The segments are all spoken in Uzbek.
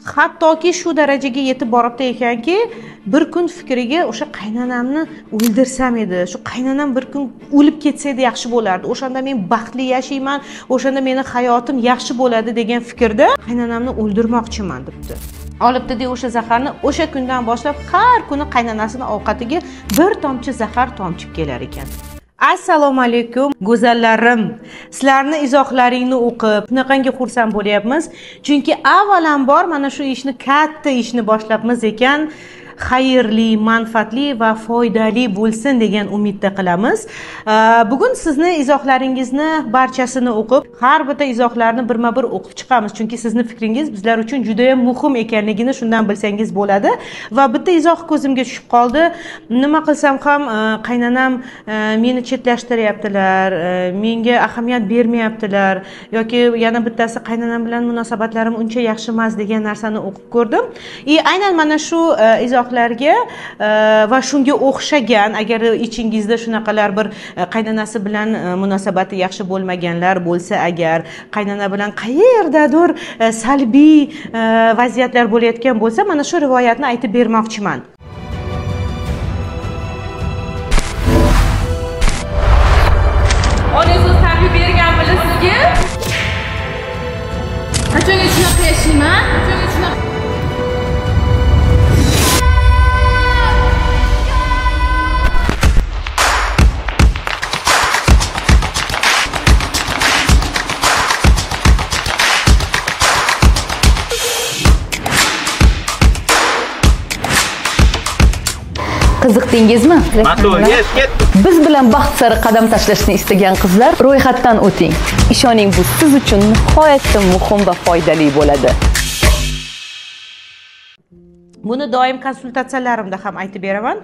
Hattoki shu darajaga yetib boribdi ekanki, bir kun fikriga o'sha qaynonamni o'ldirsam edi, shu qaynonam bir kun o'lib ketsa edi yaxshi bo'lardi, o'shanda men baxtli yashayman, o'shanda meni hayotim yaxshi bo'ladi degan fikrda qaynonamni o'ldirmoqchiman debdi. Olibdi-da o'sha zaharni, o'sha kundan boshlab har kuni qaynonasini ovqatiga bir tomchi zahar tomchib kelar ekan. Assalomu alaykum go'zallarim. Sizlarni izohlaringni o'qib, bunaqangi xursand bo'lyapmiz. Chunki avvalambor mana shu ishni, katta ishni boshlabmiz ekan, xayrli, manfaatli va foydali bo'lsin degan umidda qilamiz. Bugun sizni izohlaringizni barchasini o'qib, har bitta izohlarni birma-bir o'qib chiqamiz, chunki sizni fikringiz bizlar uchun juda ham muhim ekanligini shundan bilsangiz bo'ladi. Va bitta izoh ko'zimga tushib qoldi. Nima qilsam ham qaynonam meni chetlashtiryaptilar, menga ahamiyat bermayaptilar yoki yana bittasi qaynonam bilan munosabatlarim uncha yaxshi emas degan narsani o'qib ko'rdim. Aynan mana shu izoh va shunga o'xshagan, agar ichingizda shunaqalar bir qaynonasi bilan munosabati yaxshi bo'lmaganlar bo'lsa, agar qaynona bilan qayerdadir salbiy vaziyatlar bo'layotgan bo'lsa, mana shu rivoyatni aytib bermoqchiman. Onangiz o'zi tarbiya bergan bilasizki? Qachonga shunaqa yashayman? Qachonga shunaqa? Qiziqdingizmi? Biz bilan baxt sari qadam tashlashni istagan qizlar ro'yxatdan o'ting. Ishoning, bu siz uchun nihoyatda muhim va foydali bo'ladi. Buni doim konsultatsiyalarimda ham aytib beraman.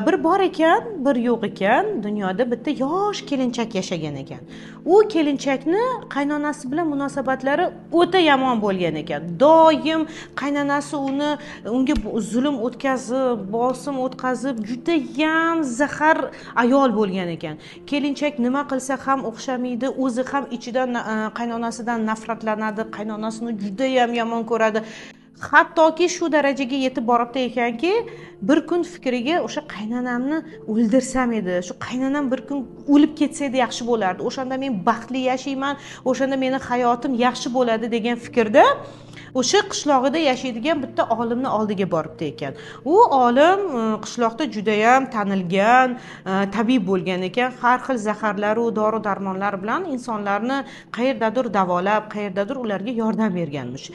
Bir bor ekan, bir yo'q ekan, dunyoda bitta yosh kelinchak yashagan ekan. U kelinchakni qaynonasi bilan munosabatlari o'ta yomon bo'lgan ekan. Doim qaynonasi unga zulm o'tkazib, bosim o'tkazib, juda ham zahar ayol bo'lgan ekan. Kelinchak nima qilsa ham o'xshamaydi, o'zi ham ichidan qaynonasidan nafratlanadi, qaynonasini juda ham yomon ko'radi. Hattoki shu darajaga yetib boribdi ekanki, bir kun fikriga o'sha qaynonamni o'ldirsam edi, shu qaynonam bir kun o'lib ketsa edi yaxshi bo'lardi, o'shanda men baxtli yashayman, o'shanda meni hayotim yaxshi bo'ladi degan fikrda o'sha qishlog'ida yashaydigan bitta olimni oldiga boribdi ekan. U olim qishloqda juda ham tanilgan tabib bo'lgan ekan. Har xil zaharlar va dori-darmonlar bilan insonlarni qayerdadir davolab, qayerdadir ularga yordam berganmish.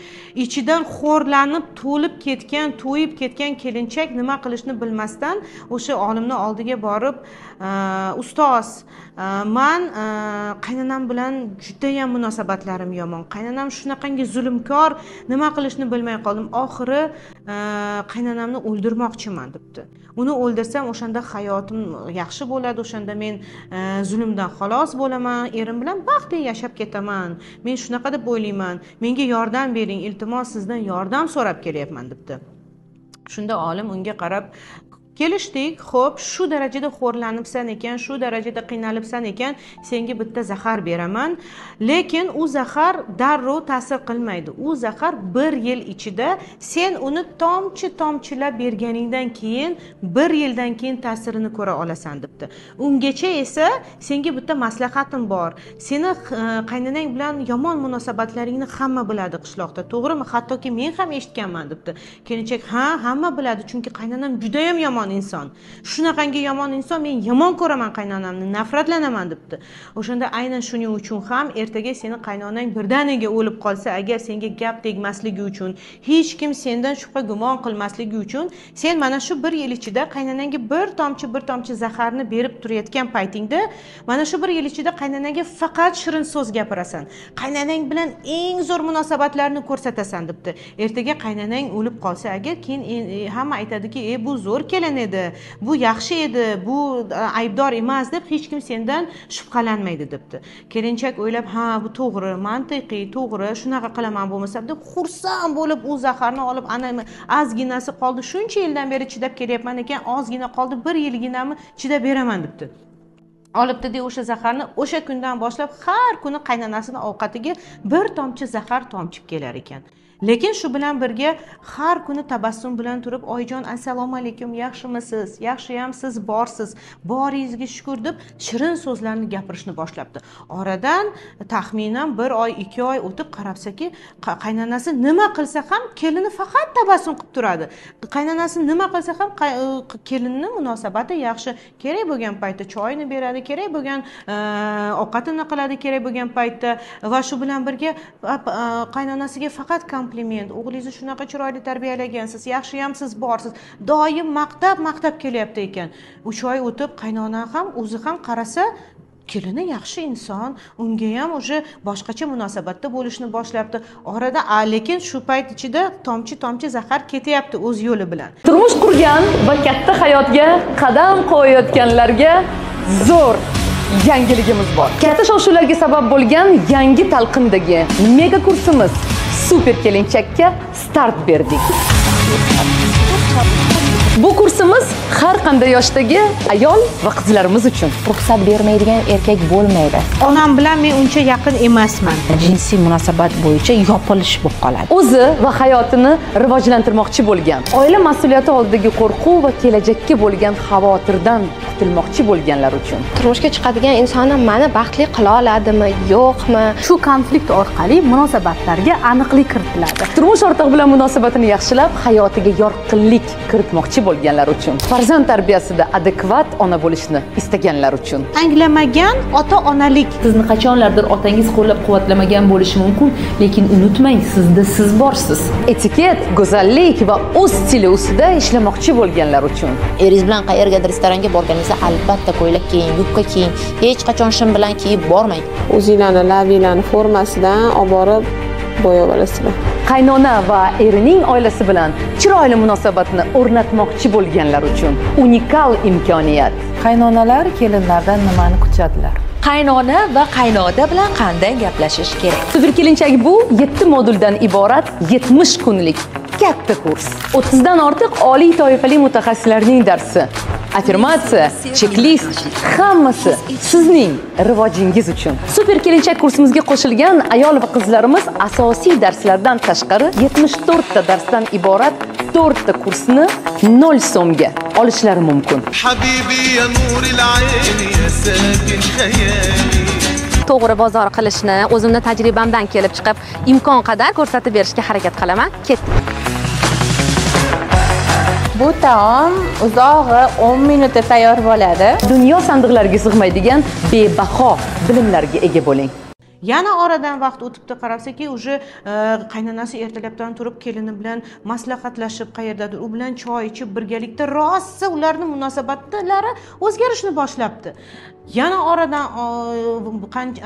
Ichidan xo'rlanib, to'lib ketgan, to'yib ketgan kelinchak nima qilishni bilmasdan o'sha olimni oldiga borib, ustoz, man qaynonam bilan juda ham munosabatlarim yomon. Qaynonam shunaqangi zulmkor, nima qilishni bilmay qoldim. Oxiri qaynonamni o'ldirmoqchiman debdi. Uni o'ldirsam o'shanda hayotim yaxshi bo'ladi, o'shanda men zulmdan xalos bo'laman, erim bilan baxtli yashab ketaman. Men shunaqa deb o'ylayman. Menga yordam bering, iltimos, sizdan yordam so'rab kelyapman debdi. Shunda olim unga qarab, kelishdik, xo'p, shu darajada xo'rlanibsan ekan, shu darajada qiynalibsan ekan, senga bitta zahar beraman, lekin u zahar darrov ta'sir qilmaydi. U zahar bir yil ichida, sen uni tomchi-tomchilab berganingdan keyin, bir yildan keyin ta'sirini ko'ra olasan debdi. Ungacha esa senga bitta maslahatim bor. Seni qaynonang bilan yomon munosabatlaringni hamma biladi qishloqda, to'g'rimi? Hattoki men ham eshitganman debdi. Kelinchak, ha, hamma biladi, chunki qaynonam juda ham yomon inson. Shunaqangi yomon inson, men yomon ko'raman qaynonamni, nafratlanaman debdi. O'shanda aynan shuning uchun ham ertaga seni qaynonang birdaniga o'lib qolsa, agar senga gap tegmasligi uchun, hech kim sendan shubha gumon qilmasligi uchun, sen mana shu bir yil ichida qaynonangga bir tomchi bir tomchi zaharni berib turayotgan paytingda, mana shu bir yil ichida qaynonangga faqat shirin so'z gapirasan. Qaynonang bilan eng zo'r munosabatlarni ko'rsatasan debdi. Ertaga qaynonang o'lib qolsa agar, keyin hamma aytadiki, bu zo'r kelin edi, bu yaxshi edi, bu aybdor emas deb hech kim sendan shubhalanmaydi debdi. Kelinchak o'ylab, ha, bu to'g'ri, mantiqiy, to'g'ri, shunaqa qilaman bo'lmasa deb xursand bo'lib u zaharni olib, ana ozginasi qoldi, shuncha yildan beri chidab kelyapman ekan, ozgina qoldi, bir yilginami chidab beraman debdi. Olibdi-da o'sha zaharni, o'sha kundan boshlab har kuni qaynonasini ovqatiga bir tomchi zahar tomchib kelar ekan. Lekin shu bilan birga har kuni tabassum bilan turib, oyijon assalomu alaykum, yaxshimisiz, yaxshiyam siz borsiz, boringizga shukur deb shirin so'zlarni gapirishni boshlabdi. Oradan taxminan 1 oy 2 oy o'tib qarabsaki, qaynonasi nima qilsa ham kelini faqat tabassum qilib turadi. Qaynonasi nima qilsa ham kelinning munosabati yaxshi. Kerak bo'lgan paytda choyini beradi, kerak bo'lgan ovqatini qiladi, kerak bo'lgan paytda va shu bilan birga qaynonasiga faqat kompliment, o'g'lingizni shunaqa chiroyli tarbiyalagansiz, yaxshiyam siz borsiz, doim maqtab maqtab kelyapti ekan. 3 oy o'tib qaynona ham o'zi ham qarasa, kelini yaxshi inson, unga ham уже boshqacha munosabatda bo'lishni boshlabdi. Orada lekin shu payt ichida tomchi-tomchi zahar ketyapti o'z yo'li bilan. Turmush qurgan va katta hayotga qadam qo'yayotganlarga zo'r yangiligimiz bor. Katta shov-shuvlarga sabab bo'lgan yangi talqindagi mega kursimiz Super kelinchakka start berdik. Bu kursimiz har qanday yoshdagi ayol va qizlarimiz uchun. Ruxsat bermaydigan erkak bo'lmaydi. Onam bilan men uncha yaqin emasman. Jinsiy munosabat bo'yicha yopilish bo'lib qoladi. O'zi va hayotini rivojlantirmoqchi bo'lgan, oila mas'uliyati oldidagi qo'rquv va kelajakka bo'lgan xavotirdan qutulmoqchi bo'lganlar uchun. Turmushga chiqadigan insonim meni baxtli qila oladimi, yo'qmi? Shu konflikt orqali munosabatlarga aniqlik kiritiladi. Turmush o'rtog'i bilan munosabatini yaxshilab, hayotiga yorqinlik kiritmoqchi bo'lganlar uchun. Farzand tarbiyasida adekvat ona bo'lishni istaganlar uchun. Anglamagan ota-onalik. Sizni qachonlardir otangiz qo'llab-quvvatlamagan bo'lishi mumkin, lekin unutmang, sizda siz borsiz. Etiket, go'zallik va o'z stili ustida ishlamoqchi bo'lganlar uchun. Eringiz bilan qayergadir restoranga borganingizda albatta ko'ylak kiying, yubka kiying, hech qachon shim bilan kiyib bormang. O'zinglarni labinglarni formasidan olib borib bo'yab olasizlar. Qaynona va erining oilasi bilan chiroyli munosabatni o'rnatmoqchi bo'lganlar uchun unikal imkoniyat. Qaynonalar kelinlardan nimani kutadilar? Qaynona va qaynota bilan qanday gaplashish kerak? Super kelinchak bu 7 moduldan iborat 70 kunlik katta kurs. 30 dan ortiq oliy toifali mutaxassislarning darsi, affirmatsiya, checklist, hammasi sizning rivojingiz uchun. Super kelinchak kursimizga qo'shilgan ayol va qizlarimiz asosiy darslardan tashqari 74 ta darsdan iborat 4 ta kursni 0 so'mga olishlari mumkin. Habibi ya nuril ayni ya sakin khayali. To'g'ri bozor qilishni o'zimni tajribamdan kelib chiqib imkon qadar ko'rsatib berishga harakat qilaman. Ketdik. Bu taom uzog'i 10 minutda tayyor bo'ladi. Dunyo sandiqlariga sig'maydigan bebaho bilimlarga ega bo'ling. Yana oradan vaqt o'tibdi, qarabsaki, уже qaynonasi ertalabdan turib kelini bilan maslahatlashib, qayerdadir u bilan choy ichib birgalikda rosa ularning munosabatlari o'zgarishni boshlabdi. Yana oradan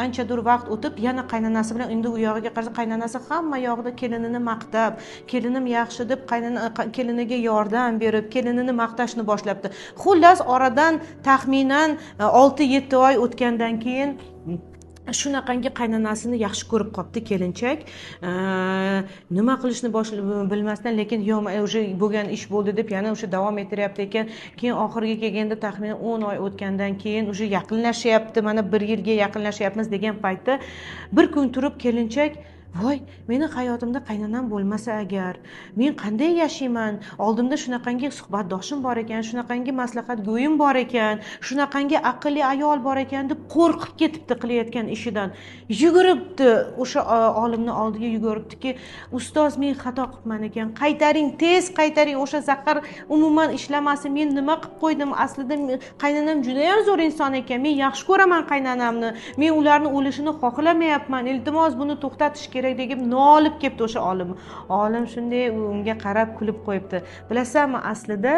anchadir vaqt o'tib, yana qaynonasi bilan endi u yog'iga qarasa, qaynonasi hamma yog'ida kelinini maqtab, kelinim yaxshi deb keliniga yordam berib, kelinini maqtashni boshlabdi. Xullas, oradan taxminan 6-7 oy o'tgandan keyin shunaqangi qaynonasini yaxshi ko'rib qopti kelinchak. Nima qilishni bilmasdan, lekin yo'q, o'sha bo'lgan ish bo'ldi deb yana o'sha davom ettiryapti ekan. Keyin oxiriga kelganda taxminan 10 oy o'tgandan keyin o'sha yaqinlashyapti, mana 1 yilga yaqinlashyapmiz degan paytda bir kun turib kelinchak, voy, meni hayotimda qaynonam bo'lmasa agar, men qanday yashayman? Oldimda shunaqangi suhbatdoshim bor ekan, shunaqangi maslahatgo'yim bor ekan, shunaqangi aqlli ayol bor ekan deb qo'rqib ketibdi qilayotgan ishidan. Yuguribdi o'sha olimni oldiga, yuguribdiki, ustoz, men xato qilibman ekan, qaytaring, tez qaytaring, o'sha zahar umuman ishlamasin, men nima qilib qo'ydim? Aslida qaynonam juda ham zo'r inson ekan, men yaxshi ko'raman qaynonamni, men ularni o'lishini xohlamayapman, iltimos buni to'xtatish kerak deb nolib ketdi o'sha olim. Olim shunday unga qarab kulib qo'yibdi. Bilasanmi, aslida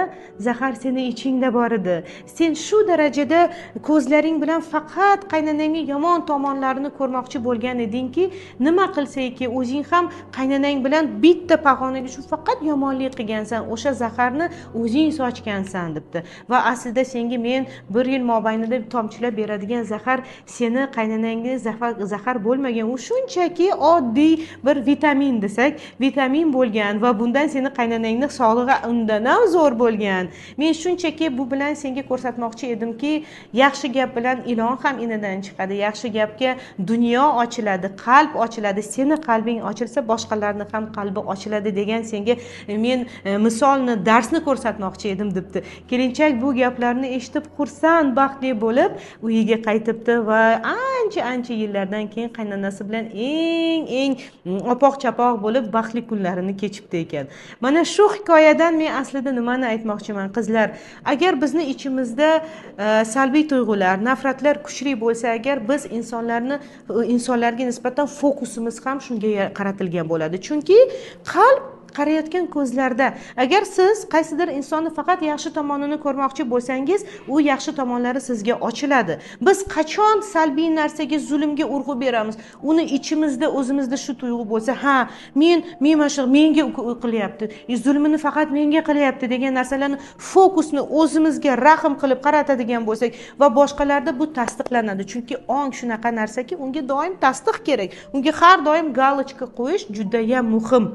zahar seni ichingda bor edi. Sen shu darajada ko'zlaring bilan faqat qaynonangning yomon tomonlarini ko'rmoqchi bo'lgan edingki, nima qilsayki o'zing ham qaynonang bilan bitta pog'onaga shu faqat yomonlik qilgansan, o'sha zaharni o'zing sochgansan debdi. Va aslida senga men 1 yil mobaynida tomchilab beradigan zahar seni qaynonangga zahar bo'lmagan, u shunchaki oddiy oddiy bir vitamin desak, vitamin bo'lgan va bundan seni qaynonangning sog'lig'i undan ham zo'r bo'lgan. Men shunchaki bu bilan senga ko'rsatmoqchi edimki, yaxshi gap bilan ilon ham inidan chiqadi, yaxshi gapga dunyo ochiladi, qalb ochiladi, seni qalbing ochilsa boshqalarni ham qalbi ochiladi degan senga men misolni, darsni ko'rsatmoqchi edim debdi. Kelinchak bu gaplarni eshitib xursand, baxtli bo'lib uyiga qaytibdi va ancha-ancha yillardan keyin qaynonasi bilan eng opoq-chapoq bo'lib baxtli kunlarini kechibdi ekan. Mana shu hikoyadan men aslida nimani aytmoqchiman qizlar? Agar bizni ichimizda salbiy tuyg'ular, nafratlar kuchli bo'lsa, agar biz insonlarga nisbatan fokusimiz ham shunga qaratilgan bo'ladi. Chunki qalb qarayotgan ko'zlarda. Agar siz qaysidir insonni faqat yaxshi tomonini ko'rmoqchi bo'lsangiz, u yaxshi tomonlari sizga ochiladi. Biz qachon salbiy narsaga, zulmga urg'u beramiz? Uni ichimizda, o'zimizda shu tuyg'u bo'lsa, ha, men mana shu menga qilyapti, zulmini faqat menga qilyapti degan narsalarni fokusni o'zimizga rahm qilib qaratadigan bo'lsak va boshqalarda bu tasdiqlanadi. Chunki ong shunaqa narsaki, unga doim tasdiq kerak. Unga har doim galochka qo'yish juda ham muhim.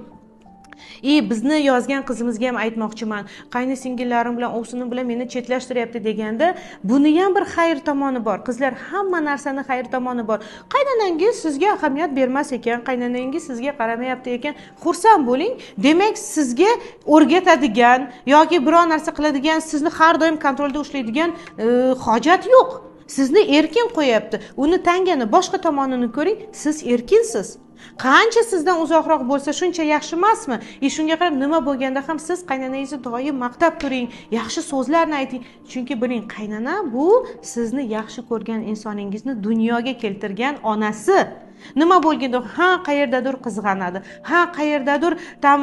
Bizni yozgan qizimizga ham aytmoqchiman, qayni singillarim bilan, ovsinim bilan meni chetlashtiryapti deganda, buni ham bir xayr tomoni bor. Qizlar, hamma narsani xayr tomoni bor. Qaynonangiz sizga ahamiyat bermas ekan, qaynonangiz sizga qaramayapti ekan, xursand bo'ling. Demak, sizga o'rgatadigan yoki biror narsa qiladigan, sizni har doim kontrolda ushlaydigan hojat yo'q. Sizni erkin qo'yapti. Uni tangani boshqa tomonini ko'ring, siz erkinsiz. Qancha sizdan uzoqroq bo'lsa, shuncha yaxshi emasmi? Shunga qarab nima bo'lganda ham siz qaynonangizni doim maqtab turing, yaxshi so'zlarni ayting. Chunki biling, qaynona bu sizni yaxshi ko'rgan insoningizni dunyoga keltirgan onasi. Nima bo'lganda ha qayerdadir qizg'anadi, ha qayerdadir tam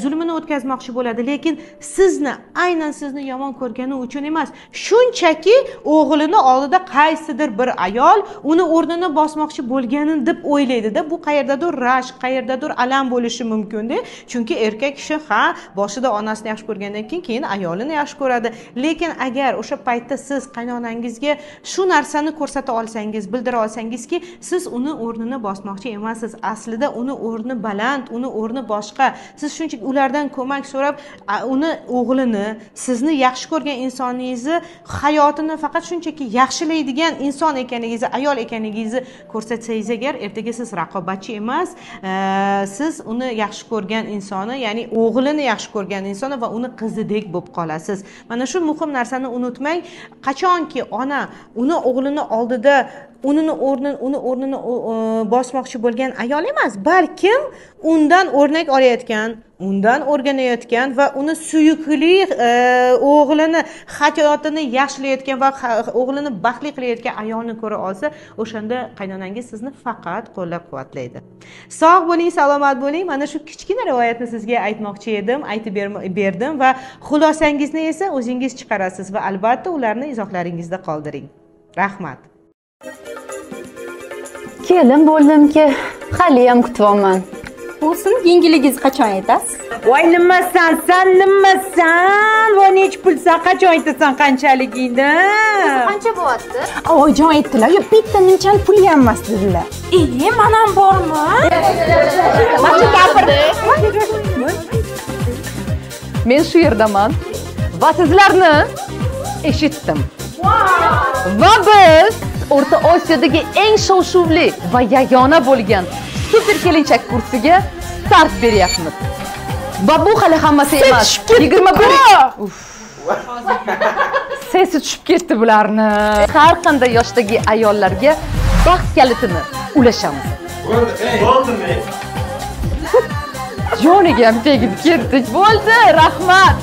zulmini o'tkazmoqchi bo'ladi, lekin sizni, aynan sizni yomon ko'rgani uchun emas, shunchaki o'g'lini oldida qaysidir bir ayol uni o'rnini bosmoqchi bo'lganini deb o'ylaydi-da. Bu qayerdadir rashk, qayerdadir alam bo'lishi mumkin-da. Chunki erkak kishi ha boshida onasini yaxshi ko'rgandan keyin ayolini yaxshi ko'radi. Lekin agar o'sha paytda siz qaynonangizga shu narsani ko'rsata olsangiz, bildira olsangizki, siz uni o'rnini bosmoqchi emassiz, aslida uni o'rni baland, uni o'rni boshqa, siz shunchaki ulardan ko'mak so'rab uni o'g'lini, sizni yaxshi ko'rgan insoningizni hayotini faqat shunchaki yaxshilaydigan inson ekanligingizni, ayol ekanligingizni ko'rsatsangiz agar, ertaga siz raqobatchi emas, siz uni yaxshi ko'rgan insoni, ya'ni o'g'lini yaxshi ko'rgan insoni va uni qizidek bo'lib qolasiz. Mana shu muhim narsani unutmang. Qachonki ona uni o'g'lini oldida uni o'rnini bosmoqchi bo'lgan ayol emas, balkim undan o'rnak olayotgan, undan o'rganayotgan va uni suyukli o'g'lini hayotini yaxshilayotgan va o'g'lini baxtli qilayotgan ayolni ko'ra olsa, o'shanda qaynonangiz sizni faqat qo'llab-quvvatlaydi. Sog' bo'ling, salomat bo'ling. Mana shu kichkina rivoyatni sizga aytmoqchi edim, aytib berdim va xulosangizni esa o'zingiz chiqarasiz va albatta ularni izohlaringizda qoldiring. Rahmat. Kelin bo'ldimki, haliyam kutyapman. Bo'lsin, yengiligingiz qachon aytasiz? Voy nimasan, san nimasan? Voy nech pulsan, qachon aytasan qanchaligingni? Qancha bo'lyapti? Oyijon aytdilar, yo bitta nimchani puli ham emas dedilar. Men ham bormi? Mana gapirdi. Men shu yerdaman va sizlarni eshitdim. Va biz O'rta Osiyodagi eng shov-shuvli va yagona bo'lgan super kelinchak kursiga start beryapmiz. Va bu hali hammasi emas. 21 Sesi tushib ketdi bularni. Har qanday yoshdagi ayollarga baxt kalitini ulashamiz. Bo'ldimi? Joniga ham tegib ketdik. Bo'ldi, rahmat.